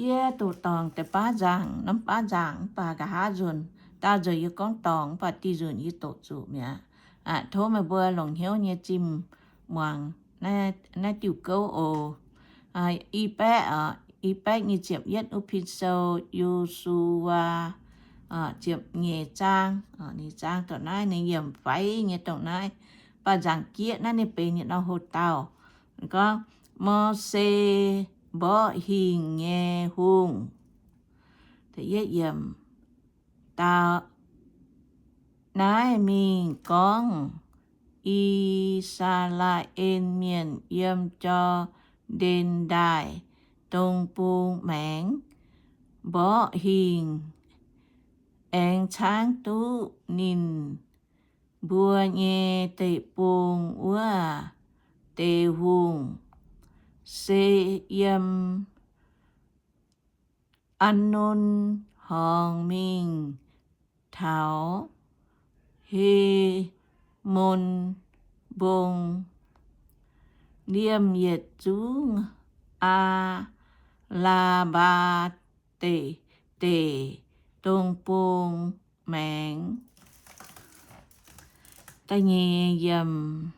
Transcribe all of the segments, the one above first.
Yie doqc dorngc deix baav nzaangc, norm baav nzaangc mv baac nqa'haav nzunc, daauh nzunc yie gorngv dorngc mv baac diuh nzunc yie doqc zuqc mi'aqv. Tov meih mbuo longc hnyouv nyei zimh muangx naaiv diuh gouv oc. I baeqv, i baeqv nyic ziepc yietv wuov pin sou, Yo^su^waa, ziepc nyeic zaang, ninh zaang dongh naaiv, ninh yiemc faix nyei dongh naaiv. Baav nzaangc jieqv naaiv ninh benx yietc norm hoc-dauh gorngv, Mose mborqv hingh nyei hungh. Da'yietv yiemc, Dau naaiv mingh gorngv I^saa^laa^en Mienh yiem Jor^ndaen Ndaaih dong bung maengx mborqv hingh, aengx caangv duqv ninh mbuo nyei deic-bung wuov deix hungh, se yiem Aa^nun Horngz mingh taux He^mon Mbong, liemh yietc zungv Aa^laa^mbaa Deic, Deic Dong Bung maengx. Da'nyeic yiemc,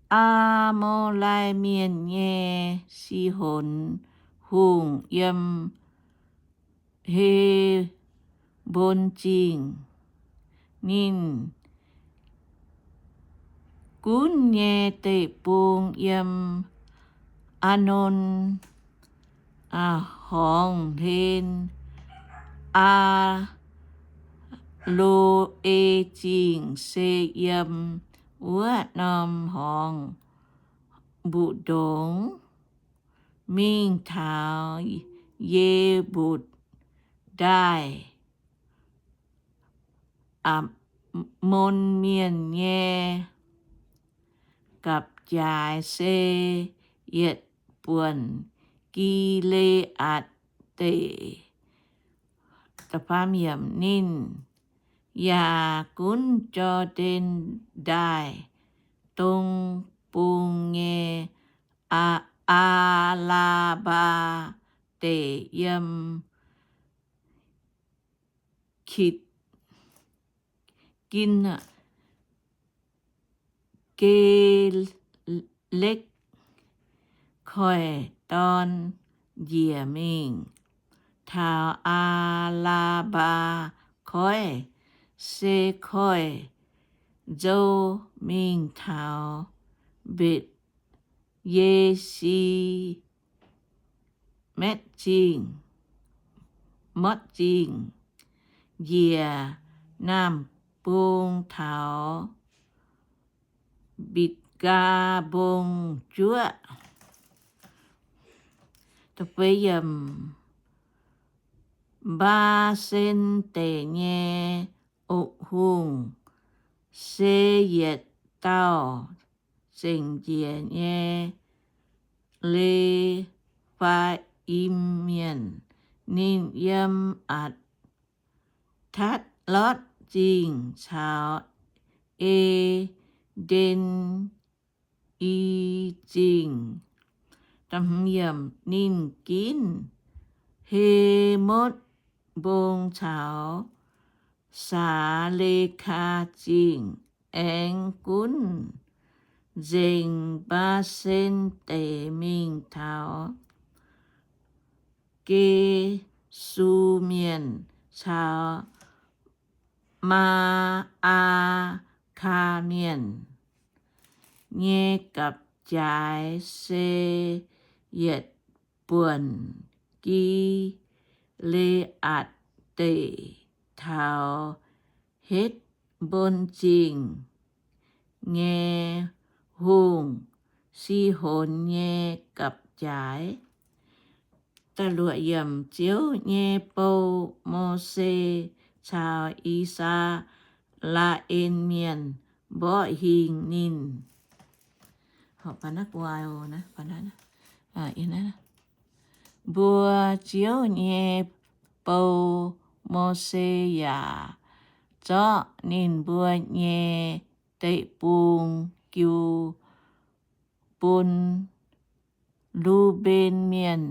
Aa^mo^lai Mienh nyei Si^honx Hungh yiem He^mbon Zingh. Ninh gunv nyei deic-bung yiem Aa^non Horngz hlen, Aa^lo^e Zingh se yiem wuov norm horngz mbu'ndongx mingh taux Ye^mbutc Ndaaih. Aamon Mienh nyei gapv-jaaix se yietc buonc Gi^le^aatc Deic. Ninh yaac gunv Jor^ndaen Ndaaih dong bung nyei Aa^laa^mbaa Deic yiem Kitc, Gin, Gelekv Koiv-Dorn njiec mingh taux Aa^laa^mbaa Koiv, se koiv-nzou mingh taux Mbetc Ye^si^metv Zingh, Motv Zingh, njiec naamh bung taux Mbitc^gaa Mbong juoqv. Mbaa^sen Deic nyei hungh se yietc dauh zengc njiec nyei Le^faa^im Mienh. Ninh yiem Atc Tatv^lotv Zingh caux En^den^i Zingh. Ninh ginv He^motv Mbong caux Saa^le^kaa Zingh, aengx gunv nzengc Mbaa^sen Deic mingh taux Gesu Mienh caux Maa^aa^kaa Mienh nyei gapv-jaaix se yietc buonc Gi^le^aatc Deic taux Hetv^mbon Zingh nyei hungh, Si^honx nyei gapv-jaaix. Ziouv nyei bou, Mose caux I^saa^laa^en Mienh mborqv hingh ninh. Mbuo Ziouv nyei bou, Mose, yaac zorqv ninh mbuo nyei deic-bung jiu bun Lu^mben Mienh,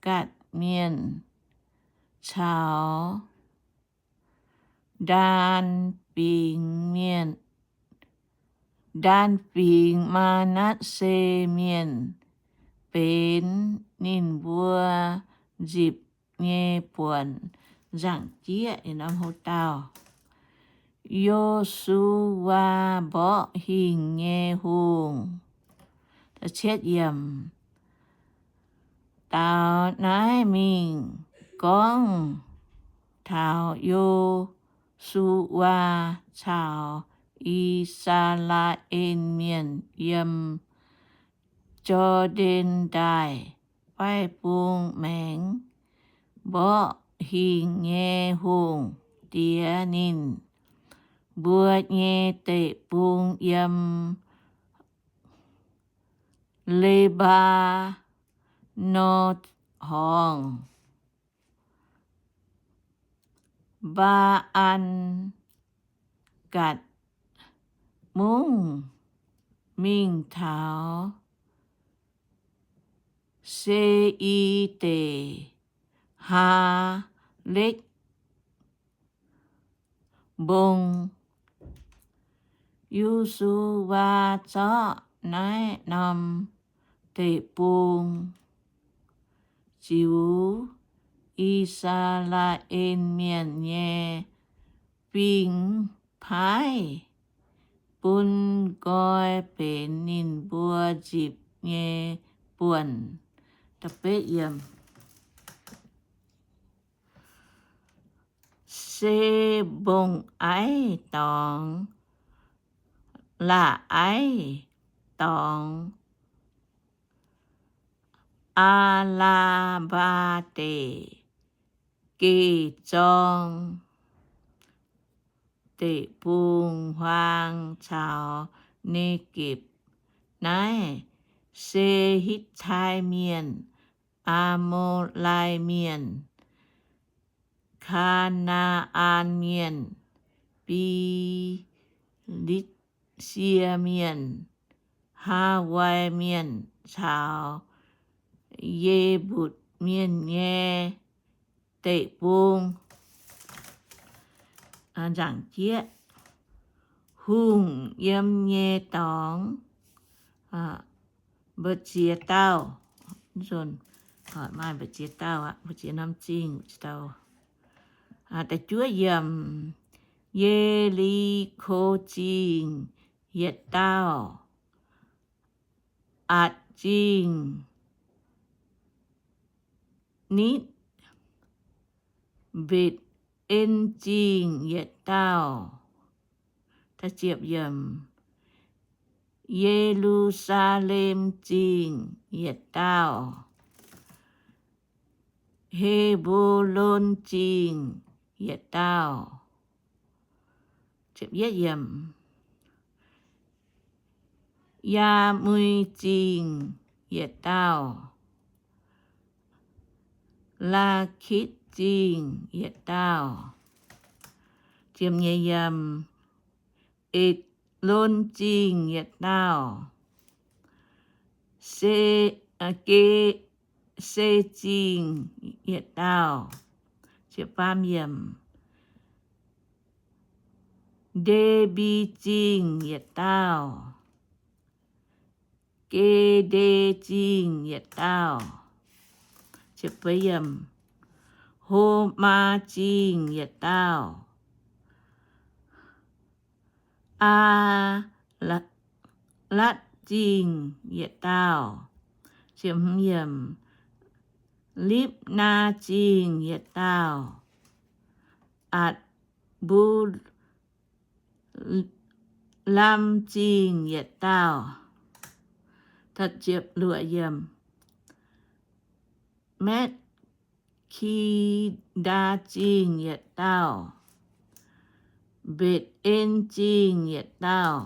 Gatc Mienh caux Ndaan Fingx Mienh, Ndaan Fingx Maa^natv^se Mienh benx ninh mbuo nzipc nyei buonc. Nzaangc jieqv norm hlo dauh. Yo^su^waa Mborqv Hingh Nyei Hungh. Daaux naaiv mingh gorngv taux Yo^su^waa caux I^saa^laa^en Mienh yiem Jor^ndaen Ndaaih faix-bung maengx. Mborqv Hingh Nyei Hungh diex ninh mbuo nyei deic-bung yiem Lebaanor Horngz, Mbaa^an^gatc Mungv, mingh taux Se^i Deic, Haa^lekv Mbong. Yo^su^waa zorqv naaiv norm deic-bung ziux I^saa^laa^en Mienh nyei fingx paaiv bun nqoi benx ninh mbuo nzipc nyei buonc. Se mbong-aiv dorngx, la'aiv dorngx, Aa^laa^mbaa Deic, Gec Zorng Deic-Bung-Huaang caux Ne^gepc. Naaiv se Hitv^tai Mienh, Aa^mo^lai Mienh, Kaa^naa^an Mienh, Fi^litv^sie Mienh, Haawai Mienh caux Ye^mbutc Mienh nyei deic-bung. Nzaangc jieqv. Hungh yiem nyei dorngx, mbu'ziex dauh, maaih mbu'ziex dauh aqv, mbu'ziex norm zingh, mbu'ziex dauh. Da'juov yiemc, Ye^li^ko Zingh yietc dauh, Atc Zingh, Nitv, Mbetc^en Zingh yietc dauh. Ye^lu^saa^lem Zingh yietc dauh, He^mbo^lon Zingh yietc dauh. Yaamui Zingh yietc dauh, Laakitv Zingh yietc dauh. Etc^lon Zingh yietc dauh, Se, Ge, Se Zingh yietc dauh, Nde^mbi Zingh yietc dauh, Gede Zingh yietc dauh, Homaa Zingh yietc dauh, Aa, Latv Zingh yietc dauh, Lipv^naa Zingh yietc dauh, Atc^mbu^lam Zingh yietc dauh, Matv^ki^ndaa Zingh yietc dauh, Mbetc^en Zingh yietc dauh,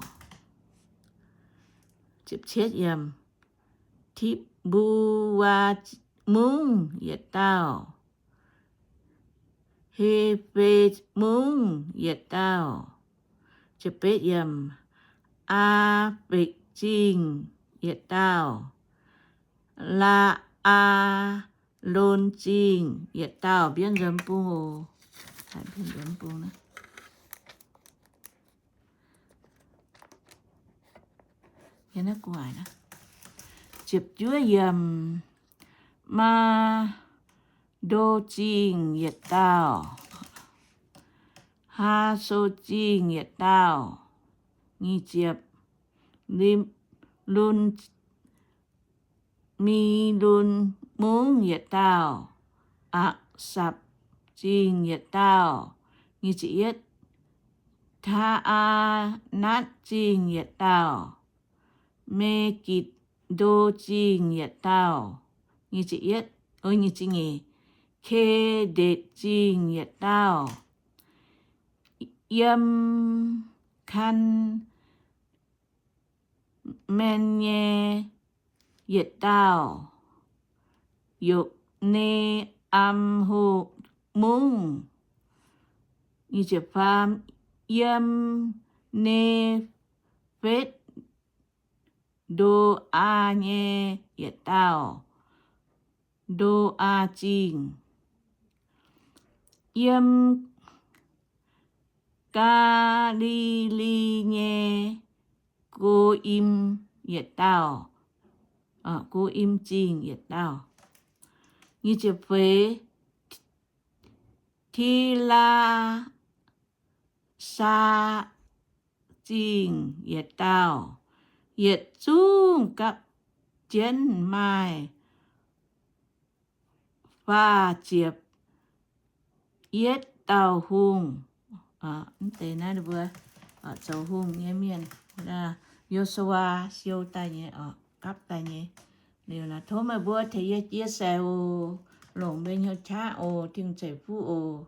Tipv^mbu^waa Mungv yietc dauh, Hefe Mungv yietc dauh, Aa^fekc Zingh yietc dauh, Laa^aa Lon Zingh yietc dauh. Mbienv nzuonx bung oc. Ziepc juov yiemc, Maa^ndo Zingh yietc dauh, Haa^so Zingh yietc dauh. Nyic ziepc, Lun, Mi Lun Mungv yietc dauh, Aqc Sapc Zingh yietc dauh. Nyic ziepc yietv, Taa^aa^natv Zingh yietc dauh, Me^gitc^ndo Zingh yietc dauh. Nyic ziepc yietv, nyic ziepc nyeic, Ke^ndetc Zingh yietc dauh, yiem Kan^maen nyei yietc dauh, Yokv^ne^am Ho Mungv, yiem Ne^fetv Ndo^aa nyei yietc dauh, Ndo^aa Zingh, yiem Gaa^li^li nyei Go^im yietc dauh, Go^im Zingh yietc dauh. Nyic ziepc feix, Ti^laa^saa Zingh yietc dauh. Yietc zungv gapv jienv maaih faah ziepc yietv dauh hungh. Mv deix naaiv mbuo zoux hungh nyei mienh, Yo^su^waa siou daaih nyei, gapv daaih nyei. Liuz naaiv tov meih mbuo tengx yie chia sẻ oc. Longc mbuo hnyouv qaqv oc. Tin-Hungh ceix fuqv oc.